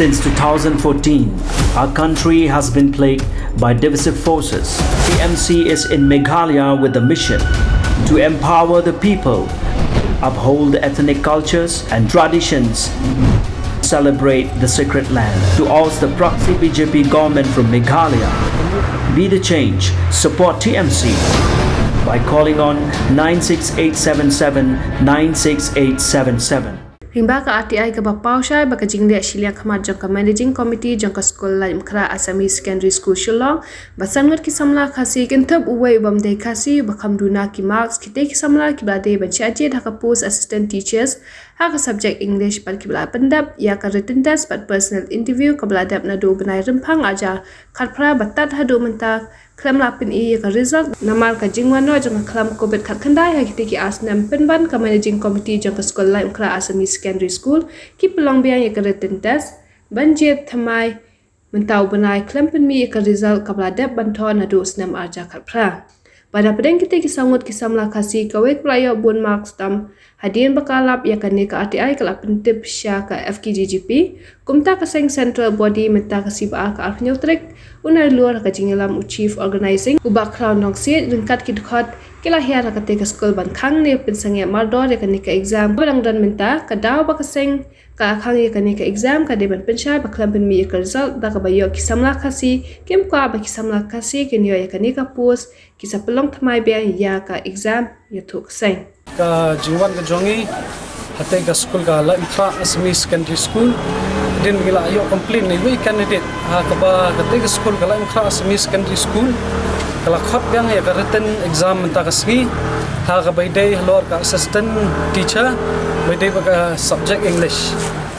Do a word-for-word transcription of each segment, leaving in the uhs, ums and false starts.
Since two thousand fourteen, our country has been plagued by divisive forces. T M C is in Meghalaya with the mission to empower the people, uphold ethnic cultures and traditions, celebrate the sacred land, to oust the proxy B J P government from Meghalaya. Be the change. Support T M C by calling on nine six eight seven seven nine six eight seven seven. Lyngba ka R T I kaba paw shai ba ka jingleh shiliang khmat jong ka Managing Committee jong ka skul Laitumkhrah Assamese Secondary School Shillong, ba san ngut ki samla Khasi kin thep uwei u bym dei Khasi uba kham duna ki marks, kitei ki samla kiba la dei ban shah jied ha ka post assistant teachers ha ka subject English, bad kiba la pyndep ïa ka written test bad personal interview kaba la dep naduh u bnai Rymphang arhajar khatphra bad tad haduh mynta khlem lah pyni ïa ka result namar ka jingwan noh jong ka khlam covid khatkhyndai. Ha kitei ki ar snem pynban ka Managing Committee jong ka skul Laitumkhrah Assamese Secondary School ki pynlong biang ïa ka written test ban jied thymmai mynta u bnai khlem pynmih ïa ka result kaba la dep ban thoh naduh u snem arhajar khatphra. Bad hapdeng kitei ki saw ngut ki samla Khasi kawei kaba la ïoh bun marks tam hadien ba ka lap ïa kane ka R T I ka la pyntip sha ka F K G G P. Kumta ka seng central body mynta ka sngi ba ar ka arphew hynñiew tarik u Naiwieng, ha ka jingïalam u Chief Organizing u Bah Khraw Nongsiej ryngkat ki dkhot ki la hiar ha katei ka skul ban khang ne pynsangeh mardor ïa kane ka exam. Ba dang don mynta ka daw ba ka seng ka khang ïa kane ka exam ka dei ban pynshai ba khlem pynmih ïa ka result da kaba ïoh ki samla Khasi kim kwah ba ki samla Khasi kin ïoh ïa kane ka post, ki sa pynlong thymmai biang ïa ka exam ïathuh ka seng. Ka jingwan ka jong ngi hatei ka skul ka Laitumkhrah Assamese Secondary School, hadien ba ngi la ïoh complain na iwei i candidate ha kaba katei ka skul ka Laitumkhrah Assamese Secondary School ka la khot biang ïa ka written exam mynta ka sngi ha kaba ïadei halor ka assistant teacher, ba ïadei bad ka subject English.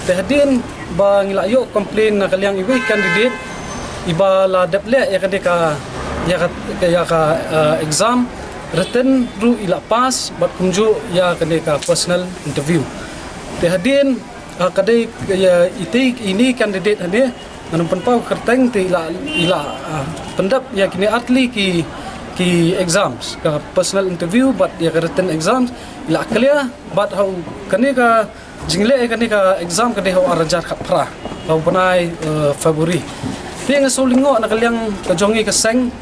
Te hadien ba ngi la ïoh complain na ka liang iwei i candidate iba la dep leh ïa kane ka, ïa ka, ïa ka, eh, exam written ruh i la pass bad kumjuh ïa kane ka personal interview. Te hadien, ah, ka dei ïa itei, ine i candidate hangne, ngan ym pynpaw kyrteng, te i la, i la, ah, pyndep ïa kine artylli ki, ki exams, ka personal interview bad ïa ka written exams i la clear. Bad ha u kane ka jingleh ïa kane ka exam ka dei ha u arhajar khatphra, ha u bnai, eh, February. Te nga shu lyngngoh na ka liang ka jong ngi ka seng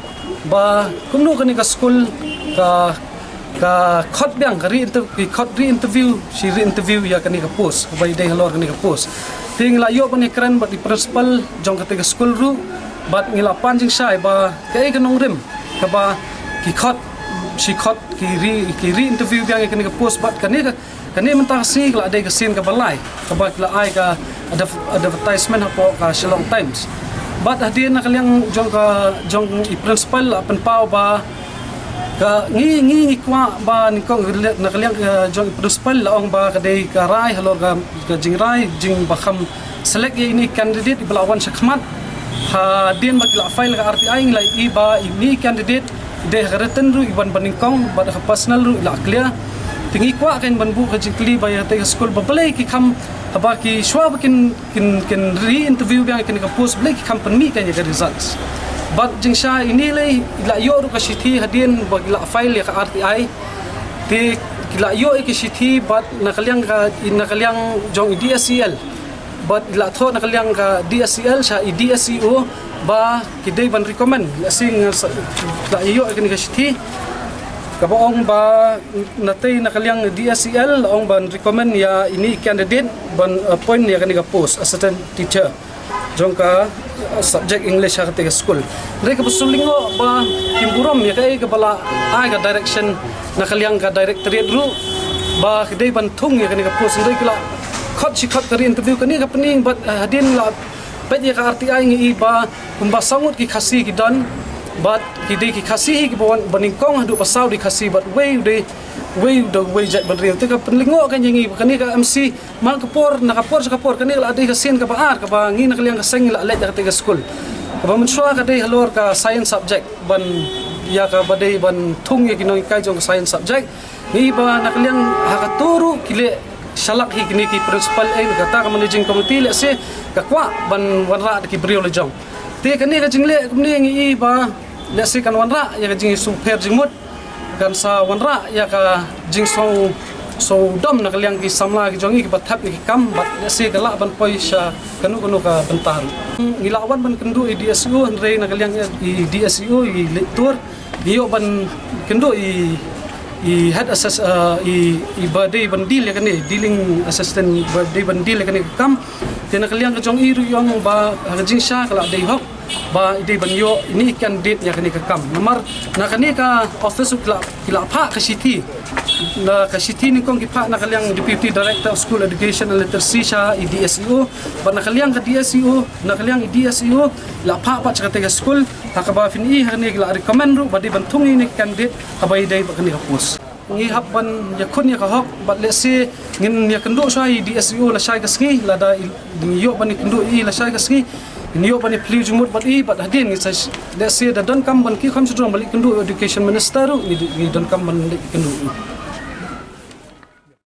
ba kumno kane ka skul ka, ka khot biang ka re-inter-, ki khot re-interview, shi re-interview ïa kane ka post, ba ïadei halor kane ka post. Te ngi la ïoh ban ïakren bad i principal jong katei ka skul ruh bad ngi la pan jingshai ba kaei ka nongrim kaba ki khot, shi khot ki re, ki re-interview biang ïa kane ka post bad kane ka Kane mynta ka sngi ka la dei ka sien kaba lai kaba ki la ai ka adver-, advertisement hapoh ka Shillong Times. Bad hadien na ka liang jong ka, jong i principal la pynpaw ba ka ngi, ngi, ngi kwah ba nyngkong, na ka liang, eh, jong i principal la ong ba ka dei ka rai halor ka, ka jingrai jingbakham select ïa ine i candidate iba la wan shakhmat. Hadien ba ki la file ka R T I ngi la ïohi ba ine i candidate i dei ha ka written ruh i wan banyngkong bad ha ka personal ruh i la clear. Te ngi kwah kan ban buh ka jingkylli ba ïa katei ka skul ba balei ki kham, haba ki shuwa ba kin, kin, kin re-interview biang ïa kane ka post, balei ki kham pynmih kan ïa ka results. Bad jingshai ine lei i la ïoh ruh ka shithi hadien ba ki la file ïa ka R T I. Te ki la ïoh ïa ka shithi bad na ka liang ka, na ka liang jong i D S E L bad i la thoh na ka liang ka D S E L sha i D S E O ba ki dei ban recommend. Lehse nga sa, la ïoh ïa kane ka shithi kaba ong ba natei na ka liang D S E L la ong ban recommend ïa ine i candidate ban appoint ïa kane ka post assistant teacher jong ka, uh, subject English ha katei ka skul. Hynrei kaba shu lyngngoh ba kim burom ïa kaei kaba la ai ka direction na ka liang ka directorate ruh ba ki dei ban thung ïa kane ka post, hynrei ki la khot shi khot ka re-interview. Kane ka pynïeng bad, eh, hadien la peit ïa ka R T I ngi ïohi ba kumba saw ngut ki Khasi ki don bad ki dei ki Khasi hi kiba wan banyngkong, haduh ba saw dei Khasi bad wei u dei, wei u dei wei jait bynriew. Te ka pynlyngngoh kan ïa ngi ba kane ka M C man ka por, na ka por sha ka por, kane ka la dei ka sien kaba ar kaba ngi na ka liang ka seng ngi la leit ïa katei ka skul. Kaba mynshuwa ka dei halor ka science subject ban, ïa kaba dei ban thung ïa ki nonghikai jong ka science subject. Ngi ïohi ba na ka liang ha kato ruh ki leh shalak hi kine ki principal, eh, kata ka managing committee lehse ka kwah ban wanrah da ki briew la jong. Te kane ka jingleh kumne ngi ïohi ba lehse kan wanrah ïa ka jingsngewpher jingmut, kan sa wanrah ïa ka jingsngew, So dom na ka liang ki samla ki jong i ki ba thep ïa ki kam bad lehse ka lah ban poi sha kano kano ka bynta ruh. Ngi lah wan ban kynduh i DSEO hynrei na ka liang i DSEO i leit tur. Ngi ïoh ban kynduh i i head assess uh, i i ba dei ban deal ïa kane, dealing assistant ba dei ban deal ïa kane ka kam. Te na ka liang ka jong i ruh i ong ba ha ka jingshisha ka lah dei hok ba i dei ban ïoh ine i candidate ïa kane ka kam. Namar na kane ka office ki lah ki lah phah ka shithi. Na ka shithi nyngkong ki phah na ka liang Deputy Director of School Education and Literacy sha i DSEO. Bad na ka liang ka DSEO, na ka liang i DSEO lah phah pat sha kata ka school. Ha kaba phin i ha kane ki lah recommend ruh ba dei ban thung ine i candidate haba i dei bad kane ka post. Ngi hap ban ïakhun ïa ka hok bad lehse ngin ïakynduh shuwa i DSEO lashai ka sngi, lada i ïoh ban ïakynduh i lashai ka sngi. Ngin ïoh ban ïaphylliew jingmut bad i bad hadien ngi sa lehse da donkam ban ki kham shu dong ban leit kynduh Education Minister ruh ngi ngi donkam ban leit kynduh.